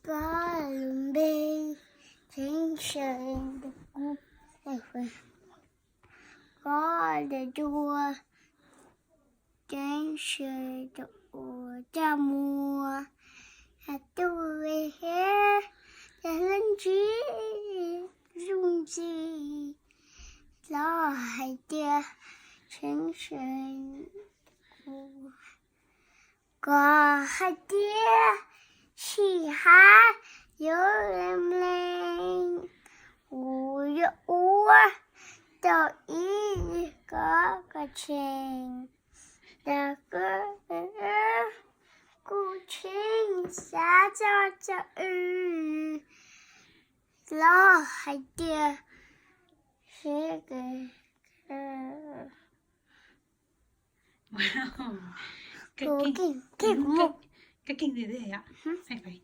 Koj lub npe ceeb tsheej, koj lub npe ceeb tsheej rau ua caj muag, hais tuaj thiab cov hlwb ntsib zoo ntxiv, los hais tias ceeb tsheej. Koj hais tias sij hawm yuav mlees, kuv yuav ua tau ib kob koj tsheej, los kuv tsheej xav txog txog wb, los hais tias seb. Koj keej tiag tiag yom.